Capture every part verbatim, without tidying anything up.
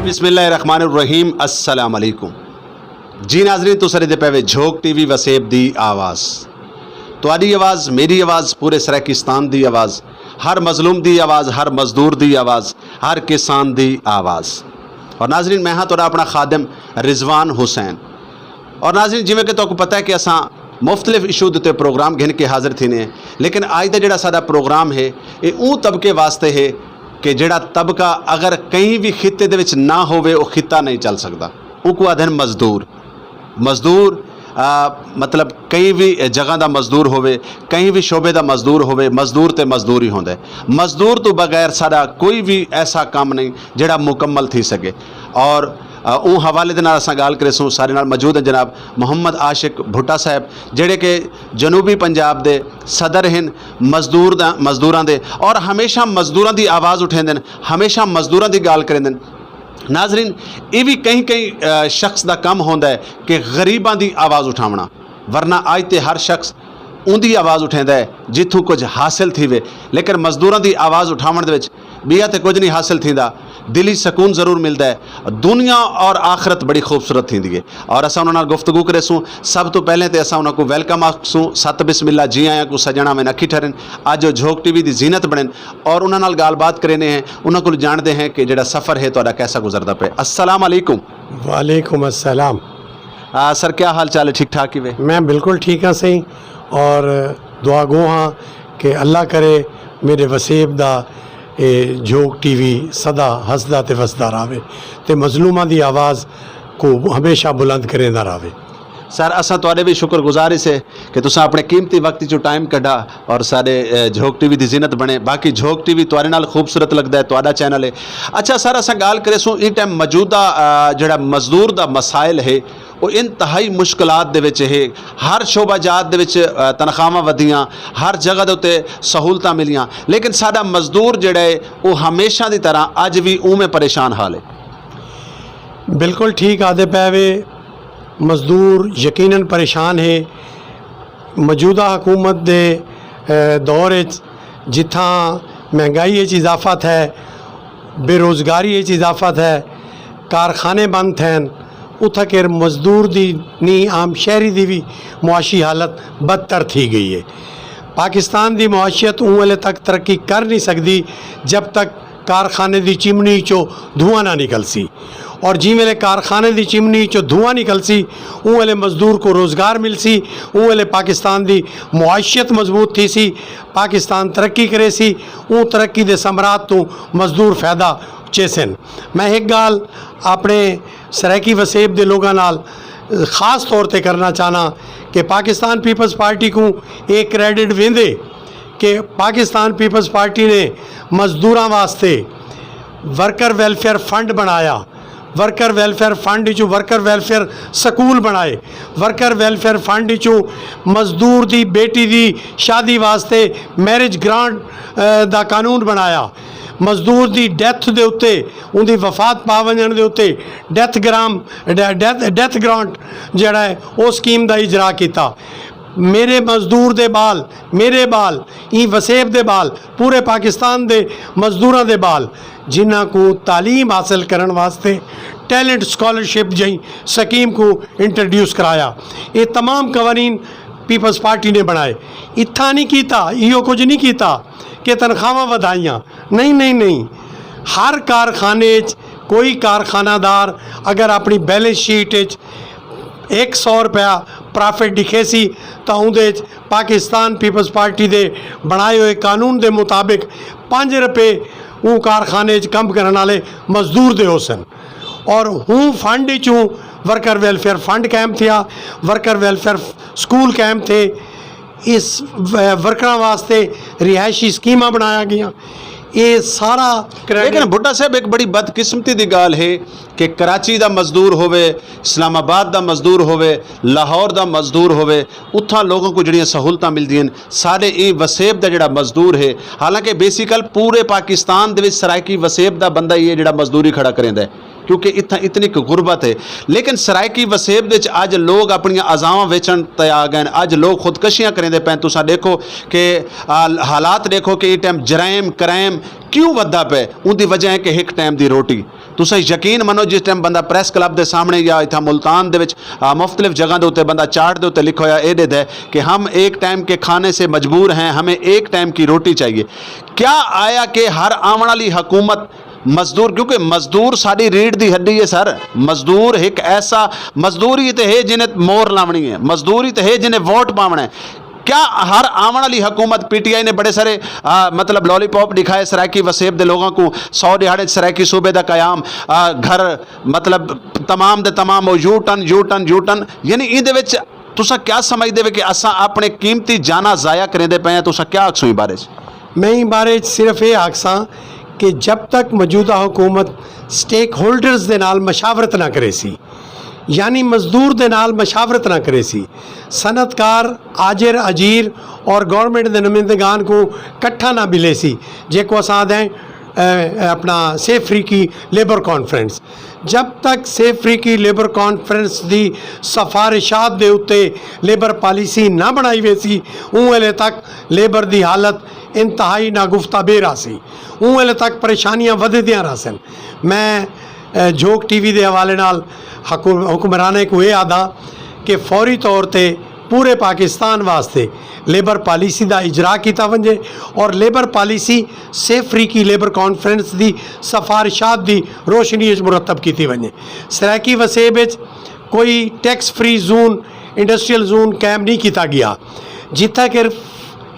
بسم اللہ الرحمن الرحیم، السلام علیکم۔ جی ناظرین، تساں دے پے وے جھوک ٹی وی وسیب دی آواز۔ تہاڈی آواز، میری آواز، پورے سرائیکستان دی آواز، ہر مظلوم دی آواز، ہر مزدور دی آواز، ہر کسان دی آواز۔ اور ناظرین، میں ہاں تہاڈا اپنا خادم رضوان حسین۔ اور ناظرین، جویں کہ تہاکوں پتہ ہے کہ اساں مختلف ایشو دے تے پروگرام گھن کے حاضر تھینے ہیں، لیکن اج دا جڑا ساڈا پروگرام ہے، یہ اون طبقے واسطے ہے کہ جڑا طبقہ اگر کہیں بھی خطے دے وچ نہ ہووے، وہ خطہ نہیں چل سکدا۔ اون کو آدھن مزدور۔ مزدور، آ، مطلب، کہیں بھی جگہ دا مزدور ہووے، کہیں بھی شعبے دا مزدور ہووے، مزدور تے مزدور ہی ہوندا ہے۔ مزدور تو بغیر ساڈا کوئی بھی ایسا کام نہیں جڑا مکمل تھی سکے۔ اور، آ، اون حوالے دے نال اساں گال کرے سوں، سارے نال موجود ہیں جناب محمد عاشق بھٹا صاحب، جڑے کہ جنوبی پنجاب دے صدر ہیں مزدور دا، مزدوراں دے، اور ہمیشہ مزدوراں دی آواز اٹھیندے نے، ہمیشہ مزدوراں دی گال کریندے نے۔ ناظرین، یہ بھی کہیں کہیں، آ، شخص دا کم ہوندا ہے کہ غریباں دی آواز اٹھاونا، ورنہ اج تے ہر شخص اوندی آواز اٹھیندا ہے جتھوں کچھ حاصل تھیوے، لیکن مزدوراں دی آواز اٹھاون دے وچ بیا تے کچھ نہیں حاصل تھیندا۔ دلی سکون ضرور ملدا ہے، دنیا اور آخرت بڑی خوبصورت تھیندی ہے۔ اور اساں انہاں نال گفتگو کرے سوں۔ سب تو پہلے تے اساں انہاں کو ویلکم آکھسوں، ست بسم اللہ، جی آیاں کو سجنا میں نکھی ٹھرن۔ اج وہ جھوک ٹی وی دی زینت بنن اور انہاں نال گال بات کرینے ہیں، انہاں کو جانتے ہیں کہ جڑا سفر ہے تہاڈا کیسا گزردا پے۔ السلام علیکم۔ وعلیکم السلام۔ آ، سر، کیا حال چال ہے؟ ٹھیک ٹھاک ہی وے؟ میں بالکل ٹھیک ہاں سہی، اور دعا گو ہاں کہ اللہ کرے میرے وسیب دا اے جھوک ٹی وی سدا ہسدا تے وسدا راوے تے مظلوماں دی آواز کو ہمیشہ بلند کریندا راوے۔ سر، اساں تہاڈے بھی شکر گزار اسے کہ تساں اپنے قیمتی وقت چوں ٹائم کڈھا اور سارے، اے، جھوک ٹی وی دی زینت بنے۔ باقی جھوک ٹی وی تہاڈے نال خوبصورت لگدا ہے، تہاڈا چینل ہے۔ اچھا سر، اساں گال کرے سوں، اس ٹائم موجودہ، آ، جڑا مزدور دا مسائل ہے، وہ انتہائی مشکلات دے وچ ہے۔ ہر شعبہ جات دے وچ، آ، تنخواہاں ودیاں، ہر جگہ دے اُتے سہولتاں ملیاں، لیکن ساڈا مزدور جڑا ہے، وہ ہمیشہ دی طرح اج بھی اوویں پریشان حال ہے۔ بالکل ٹھیک آدھے پے وے، مزدور یقیناً پریشان ہے۔ موجودہ حکومت دے، اے، دور وچ جتھاں مہنگائی وچ اضافہ ہے، بے روزگاری وچ اضافہ ہے، کارخانے بند ہیں، اتھا کر مزدور دی نی عام شہری دی بھی معاشی حالت بدتر تھی گئی ہے۔ پاکستان دی معاشیت اون ویلے تک ترقی کر نہیں سکدی جب تک کارخانے دی چمنی چوں دھواں نہ نکل سی، اور جیں ویلے کارخانے دی چمنی چوں دھواں نکل سی، اون ویلے مزدور کو روزگار مل سی، اون ویلے پاکستان دی معاشیت مضبوط تھی سی، پاکستان ترقی کرے سی، اون ترقی دے ثمرات تو مزدور فائدہ چیسن۔ میں ایک گال اپنے سرائیکی وسیب دے لوگاں نال خاص طور تے کرنا چاہنا کہ پاکستان پیپلز پارٹی کو ایک کریڈٹ ویندے کہ پاکستان پیپلز پارٹی نے مزدوراں واسطے ورکر ویلفیئر فنڈ بنایا، ورکر ویلفیئر فنڈ وچوں ورکر ویلفیئر سکول بنائے، ورکر ویلفیئر فنڈ وچوں مزدور دی بیٹی دی شادی واسطے میرج گرانٹ، اے، دا قانون بنایا، مزدور دی ڈیتھ دے اُتے، اون دی وفات پا ونجن دے اُتے death gram, day-, death, death grant جڑا ہے، او سکیم دا اجرا کیتا۔ میرے مزدور دے بال، میرے بال، ای وسیب دے بال، پورے پاکستان دے مزدوراں دے بال، جنہاں کو تعلیم حاصل کرن واسطے ٹیلنٹ سکالرشپ جئی سکیم کو انٹروڈیوس کرایا۔ یہ تمام قوانین پیپلز پارٹی نے بنائے۔ اتھا نہیں کیتا، ایہو کچھ نہیں کیتا کہ تنخواہاں ودھائیاں۔ نہیں، نہیں، نہیں۔ ہر کارخانے چ، کوئی کارخانہ دار اگر اپنی بیلنس شیٹ چ ایک سو روپیہ پرافٹ دکھے سی، تاں اون دے چ پاکستان پیپلز پارٹی دے بنائے ہوئے قانون دے مطابق پانچ روپے اون کارخانے چ کم کرن والے مزدور دے ہو سن۔ اور ہوں فنڈ چوں ورکر ویلفیئر فنڈ قائم تھیا، ورکر ویلفیئر سکول قائم تھے، اس ورکراں واسطے رہائشی سکیماں بنایا گیا۔ یہ سارا کریڈٹ لیکن بھٹا صاحب، ایک بڑی بدقسمتی دی گال ہے کہ کراچی دا مزدور ہووے، اسلام آباد دا مزدور ہووے، لاہور دا مزدور ہووے، اتھاں لوگوں کو جڑیاں سہولتاں ملدیاں نے، سارے ایں وسیب دا جڑا مزدور ہے، حالانکہ بیسیکل پورے پاکستان دے وچ سرائیکی وسیب دا بندہ ہی ہے جڑا مزدوری کھڑا کریندا ہے، کیونکہ اتھاں اتنی کُ غربت ہے۔ لیکن سرائیکی وسیب دے وچ اج لوگ اپنیاں اعضاواں ویچن تے آ گئے نے، اج لوگ خودکشیاں کریندے پے۔ تساں دیکھو کہ، آ، حالات دیکھو کہ یہ ٹائم جرائم، کرائم کیوں ودھا پے؟ ان دی وجہ ہے کہ ایک ٹائم دی روٹی۔ تساں یقین منو، جس ٹائم بندہ پریس کلب دے سامنے یا اتھاں ملتان دے وچ، آ، مختلف جگہ دے اُتے بندہ چارٹ دے اُتے لکھا ہویا اے دے دے کہ ہم ایک ٹائم کے کھانے سے مجبور ہیں، ہمیں ایک ٹائم کی روٹی چاہیے۔ کیا آیا کہ ہر آون والی حکومت مزدور، کیونکہ مزدور ساڈی ریڑھ دی ہڈی ہے سر، مزدور ایک ایسا، مزدور ہی تے ہے جنہیں مور لاونی ہے، مزدور ہی تے ہے جنہیں ووٹ پاونا ہے۔ کیا ہر آون والی حکومت، پی ٹی آئی نے بڑے سارے، آ، مطلب، لالی پاپ دکھائے سرائیکی وسیب دے لوگوں کو، سو دیہاڑے سرائیکی صوبے دا قیام، آ، گھر، مطلب، تمام دے تمام وہ you turn, you turn, you turn, یعنی ایندے وچ تساں کیا سمجھدے وے کہ اساں اپنے قیمتی جانا ضائع کریندے پئے ہیں؟ تساں کیا آکھسو اس بارے چ؟ میں اس بارے چ صرف یہ آکھساں کہ جب تک موجودہ حکومت سٹیک ہولڈرز دے نال مشاورت نہ کرے سی، یعنی مزدور دے نال مشاورت نہ کرے سی، صنعت کار، آجر، اجیر اور گورنمنٹ دے نمائندگان کو کٹھا نہ ملے سی، جے کو اساں آدھے ہیں، اے، اپنا سیف فری کی لیبر کانفرنس۔ جب تک سیف فری کی لیبر کانفرنس دی سفارشات دے اُتے لیبر پالیسی نہ بنائی ویسی، اوں ویلے تک لیبر دی حالت انتہائی ناگفتہ بے راہ سی۔ اوں ویلے تک پریشانیاں ودھدیاں راہ سن۔ میں، اے، جھوک ٹی وی دے حوالے نال حکو-، حکمرانیں کو یہ آدھا کہ فوری طور تے پورے پاکستان واسطے لیبر پالیسی دا اجرا کیتا ونجے اور لیبر پالیسی سیف فری کی لیبر کانفرنس دی سفارشات دی روشنی وچ مرتب کیتی ونجے۔ سرائیکی وسیب وچ کوئی tax free zone, industrial zone قائم نہیں کیتا گیا۔ جتھا کہ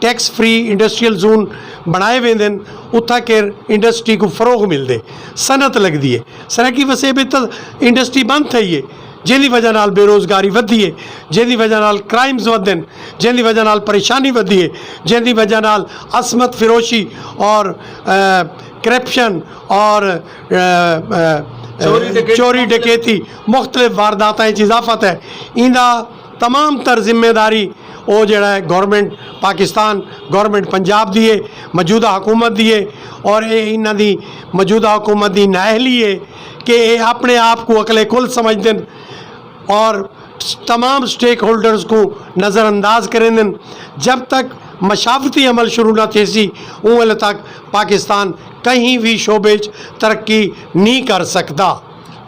ٹیکس فری انڈسٹریل زون بنائے ویندن، اتھا کہ انڈسٹری کو فروغ ملدے، صنعت لگدی ہے۔ سرائیکی وسیب وچ تاں انڈسٹری بند تھئی ہے، جن دی وجہ نال بے روزگاری ودھی ہے، جن دی وجہ نال کرائمز ودھن، جن دی وجہ نال پریشانی ودھی ہے، جن دی وجہ نال عصمت فروشی اور، اے، کرپشن اور، اے، اے، چوری ڈکیتی، چوری ڈکیتی، مختلف وارداتاں وچ اضافت ہے۔ ایندا تمام تر ذمہ داری او جڑا ہے گورنمنٹ پاکستان، گورنمنٹ پنجاب دی ہے، موجودہ حکومت دی ہے، اور اے انہاں دی موجودہ حکومت دی نااہلی ہے کہ اے اپنے آپ کو عقل کل سمجھدن اور تمام سٹیک ہولڈرز کو نظر انداز کریندن۔ جب تک مشاورتی عمل شروع نہ تھے سی، اون ویلے تک پاکستان کہیں بھی شعبے وچ ترقی نہیں کر سکدا۔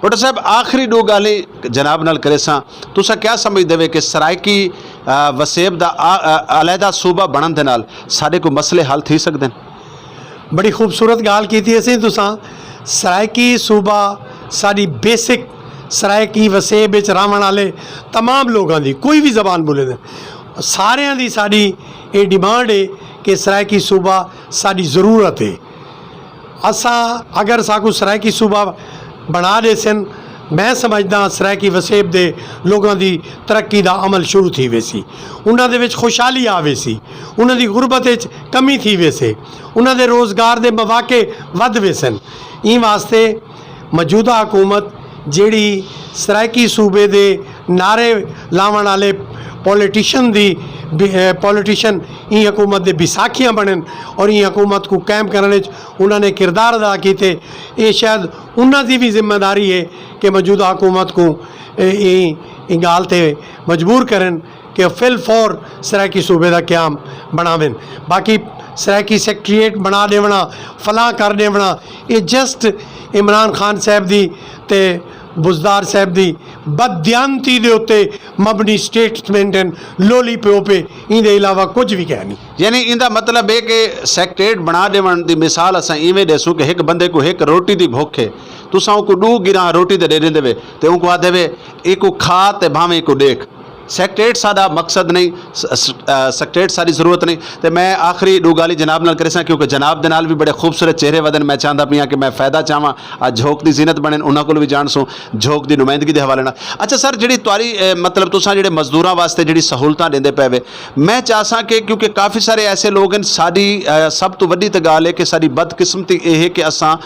بھٹو صاحب، آخری دو گالیں جناب نال کرے ساں، تساں کیا سمجھدے وے کہ سرائیکی، آ، وسیب دا آ، آ، علیحدہ صوبہ بنن دے نال ساڈے کوئی مسئلے حل تھی سکدے نے؟ بڑی خوبصورت گال کیتی اسی تساں۔ سرائیکی صوبہ ساڈی بیسک سرائیکی وسیب وچ راون والے تمام لوگاں دی، کوئی بھی زبان بولے دے، ساریاں دی ساڈی یہ ڈیمانڈ ہے کہ سرائیکی صوبہ ساڈی ضرورت ہے۔ اساں اگر ساکو سرائیکی صوبہ بنا دے سن، میں سمجھدا سرائیکی وسیب دے لوگاں دی ترقی دا عمل شروع تھی ویسی، انہاں دے وچ خوشحالی آ ویسی، انہاں دی غربت وچ کمی تھی ویسے، انہاں دے روزگار دے مواقع ودھ ویسن۔ این واسطے موجودہ حکومت جیڑی سرائیکی صوبے دے نعرے لاون والے پولیٹیشن دی بی-، اے، پولیٹیشن این حکومت دے بیساکھیاں بنن اور این حکومت کو قائم کرنے وچ انہاں نے کردار ادا کیتے۔ اے شاید انہاں دی بھی ذمہ داری ہے کہ موجودہ حکومت کو اے، اے، اے گال تے مجبور کرن کہ فل فور سرائیکی صوبے دا قیام بناون۔ باقی سرائیکی سیکریٹریٹ بنا دیونا، فلاں کر دیونا، اے جسٹ عمران خان صاحب دی تے بزدار صاحب دی بددیانتی دے اُتے مبنی سٹیٹمنٹ ہن، لولی پیو پے، این دے علاوہ کچھ بھی کہہ نہیں۔ یعنی ایندا مطلب ہے کہ سیکریٹریٹ بنا دیون دی مثال اساں ایویں دیسوں کہ ایک بندے کو ایک روٹی دی بھوک ہے، تساں کو دو گراں روٹی دے دے دیندے وے تے اون کو آ دے وے، ایک کو کھا تے بھاویں کو دیکھ۔ سیکریٹریٹ ساڈا مقصد نہیں، س-، س-، آ، سیکریٹریٹ ساری ضرورت نہیں۔ تے میں آخری دو گالی جناب نال کرے ساں، کیونکہ جناب دے نال بھی بڑے خوبصورت چہرے ودن، میں چاہندا پیاں کہ میں فائدہ چاہواں، آ جھوک دی زینت بنن، انہاں کول بھی جان سوں، جھوک دی نمائندگی دے حوالے نال۔ اچھا سر، جڑی تہاڈی، اے، مطلب تساں جڑے مزدوراں واسطے جڑی سہولتاں دیندے پے وے، میں چاہساں کہ کیونکہ کافی سارے ایسے لوگ ہیں، ساڈی، اے، سب تو وڈی تے گال ہے کہ ساڈی بدقسمتی اے ہے کہ اساں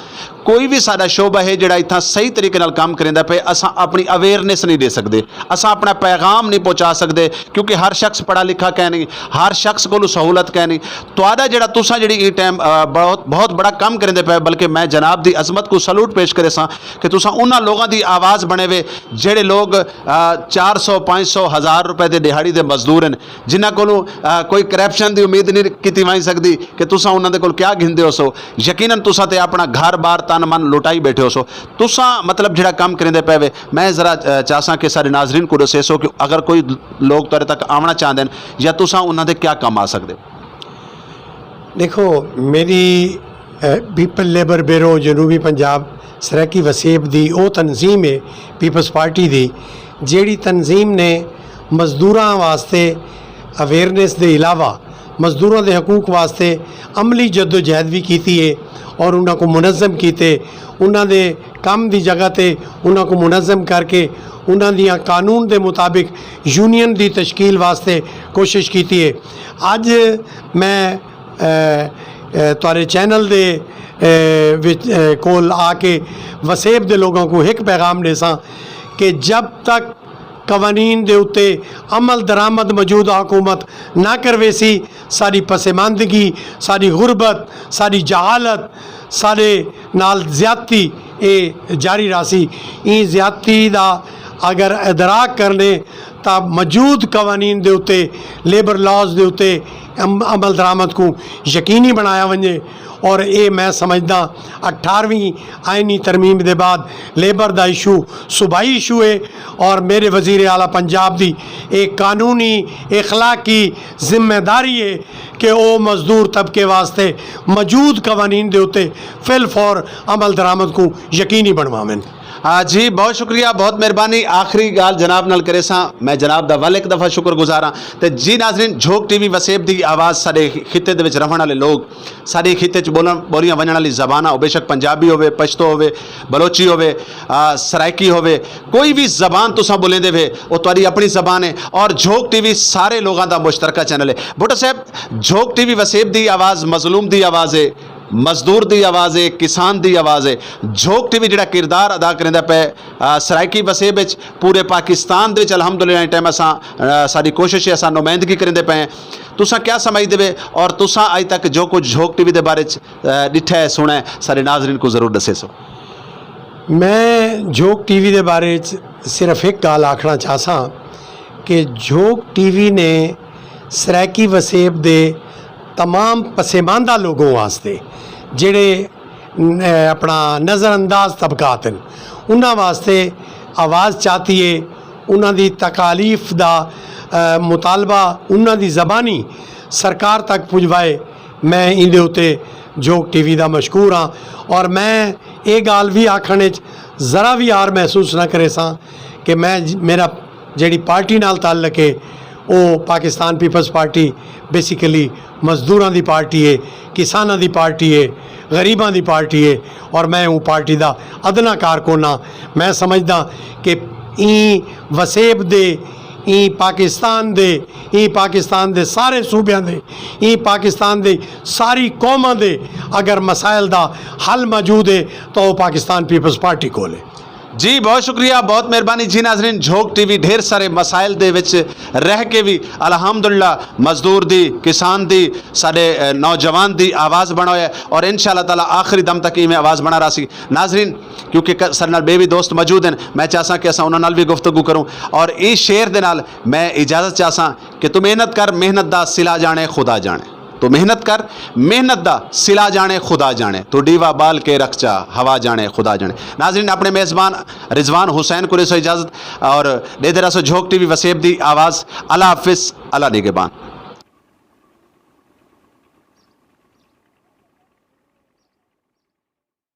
کوئی بھی ساڈا شعبہ ہے جڑا اتھاں صحیح طریقے نال کام کریندا پے، اساں اپنی اویئرنس نہیں دے سکدے، اساں اپنا پیغام نہیں پہنچا سکدے، کیونکہ ہر شخص پڑھا لکھا کہہ نہیں، ہر شخص کولوں سہولت کہہ نہیں۔ تہاڈا جڑا تساں جڑی اے ٹائم، آ، بہت، بہت بڑا کم کریندے پے، بلکہ میں جناب دی عظمت کو سلوٹ پیش کرے ساں کہ تساں انہاں لوگاں دی آواز بنے وے جڑے لوگ، آ، چار سو، پانچ سو، ہزار روپے دے دیہاڑی دے مزدور ہیں، جنہاں کولوں، آ، کوئی کرپشن دی امید نہیں کیتی وانی سکدی کہ تساں انہاں دے کول کیا گھندے ہو سو۔ یقیناً تساں تے اپنا گھر بار تن من لٹائی بیٹھے ہو سو۔ تساں مطلب جڑا کم کریندے پے وے، میں ذرا چاہساں کہ سارے ناظرین کو دسے سو کہ اگر کوئی لوگ تہاڈے تک آونا چاہندے ہیں یا تساں انہاں دے کیا کم آ سکدے ہو؟ دیکھو، میری پیپل لیبر بیرو جنوبی پنجاب سرائیکی وسیب دی او تنظیم ہے، پیپلز پارٹی دی، جیڑی تنظیم نے مزدوراں واسطے اویئرنس دے علاوہ مزدوراں دے حقوق واسطے عملی جدوجہد بھی کیتی ہے اور انہاں کو منظم کیتے، انہاں دے کم دی جگہ تے انہاں کو منظم کر کے انہاں دیاں قانون دے مطابق یونین دی تشکیل واسطے کوشش کیتی ہے۔ اج میں تہاڈے چینل دے کول آ کے وسیب دے لوگاں کو ایک پیغام دے ساں کہ جب تک قوانین دے اتے عمل درآمد موجودہ حکومت نہ کرویسی، ساری پسماندگی، ساری غربت، ساری جہالت، سارے نال زیادتی اے جاری راسی۔ این زیادتی دا اگر ادراک کرنے تا موجود قوانین دے اتے، لیبر لاز دے اتے عمل درآمد کو یقینی بنایا ونجے۔ اور اے میں سمجھدا اٹھارہویں آئینی ترمیم دے بعد لیبر دا ایشو صوبائی ایشو ہے، اور میرے وزیر اعلیٰ پنجاب دی ایک قانونی اخلاقی ذمہ داری ہے کہ او مزدور طبقے واسطے موجود قوانین دے اتے فل فور عمل درآمد کو یقینی بنواون۔ جی بہت شکریہ، بہت مہربانی۔ آخری گال جناب نال کرے ساں، میں جناب دا ول ایک دفعہ شکر گزاراں۔ تے جی ناظرین، جھوک ٹی وی وسیب دی آواز ساڈے خطے دے وچ رہن والے لوگ، ساڈے خطے چ بولن بولیاں ونجن والی زباناں، او بے شک پنجابی ہوے، پشتو ہوے، بلوچی ہوے، سرائیکی ہوے، کوئی بھی زبان تساں بولیندے وے، او تہاڈی اپنی زبان ہے۔ اور جھوک ٹی وی سارے لوگاں دا مشترکہ چینل ہے۔ بھٹو صاحب، جھوک ٹی وی وسیب دی آواز، مظلوم دی آواز ہے، مزدور دی آواز ہے، کسان دی آواز ہے۔ جھوک ٹی وی جڑا کردار ادا کریندا پے سرائیکی وسیب وچ، پورے پاکستان دے وچ الحمدللہ اس ٹائم اساں ساری کوشش ہے، اساں نمائندگی کریندے پے ہیں۔ تساں کیا سمجھدے وے؟ اور تساں اج تک جو کچھ جھوک ٹی وی دے بارے چ ڈٹھا ہے، سنا ہے، سارے ناظرین کو ضرور دسے سو۔ میں جھوک ٹی وی دے بارے چ صرف ایک گال آکھنا چاہساں کہ جھوک ٹی وی نے سرائیکی وسیب دے تمام پسماندہ لوگوں واسطے، جڑے اپنا نظر انداز طبقات ہیں، انہاں واسطے آواز چاہتی ہے۔ انہاں دی تکالیف دا مطالبہ انہاں دی زبانی سرکار تک پجوائے۔ میں ایندے اتے جھوک ٹی وی دا مشکور ہاں، اور میں اے گال وی آکھن وچ ذرا وی آر محسوس نہ کرے ساں کہ میں میرا جیڑی پارٹی نال تعلق ہے، او پاکستان پیپلز پارٹی بیسیکلی مزدوراں دی پارٹی ہے، کساناں دی پارٹی ہے، غریباں دی پارٹی ہے، اور میں اوں پارٹی دا ادنا کارکن ہاں۔ میں سمجھدا کہ ایں وسیب دے، ایں پاکستان دے، ایں پاکستان دے سارے صوبیاں دے، ایں پاکستان دے ساری قوماں دے اگر مسائل دا حل موجود ہے تو وہ پاکستان پیپلز پارٹی کول ہے۔ جی بہت شکریہ، بہت مہربانی۔ جی ناظرین، جھوک ٹی وی ڈھیر سارے مسائل دے وچ رہ کے بھی الحمدللہ مزدور دی، کسان دی، سارے نوجوان دی آواز بنا ہویا ہے، اور انشاءاللہ تعالی آخری دم تک ایویں آواز بنا رہا سی۔ ناظرین، کیونکہ سارے نال بے بھی دوست موجود ہیں، میں چاہساں کہ اساں انہاں نال بھی گفتگو کروں، اور اس شعر دے نال میں اجازت چاہساں کہ تو محنت کر، محنت دا سلا جانے خدا جانے۔ تو محنت کر، محنت دا سلا جانے خدا جانے۔ تو ڈیوا بال کے رکھ چا، ہوا جانے خدا جانے۔ ناظرین، اپنے میزبان رضوان حسین کو رسو اجازت، اور دے دے رسو جھوک ٹی وی وسیب دی آواز۔ اللہ حافظ، اللہ نگہبان۔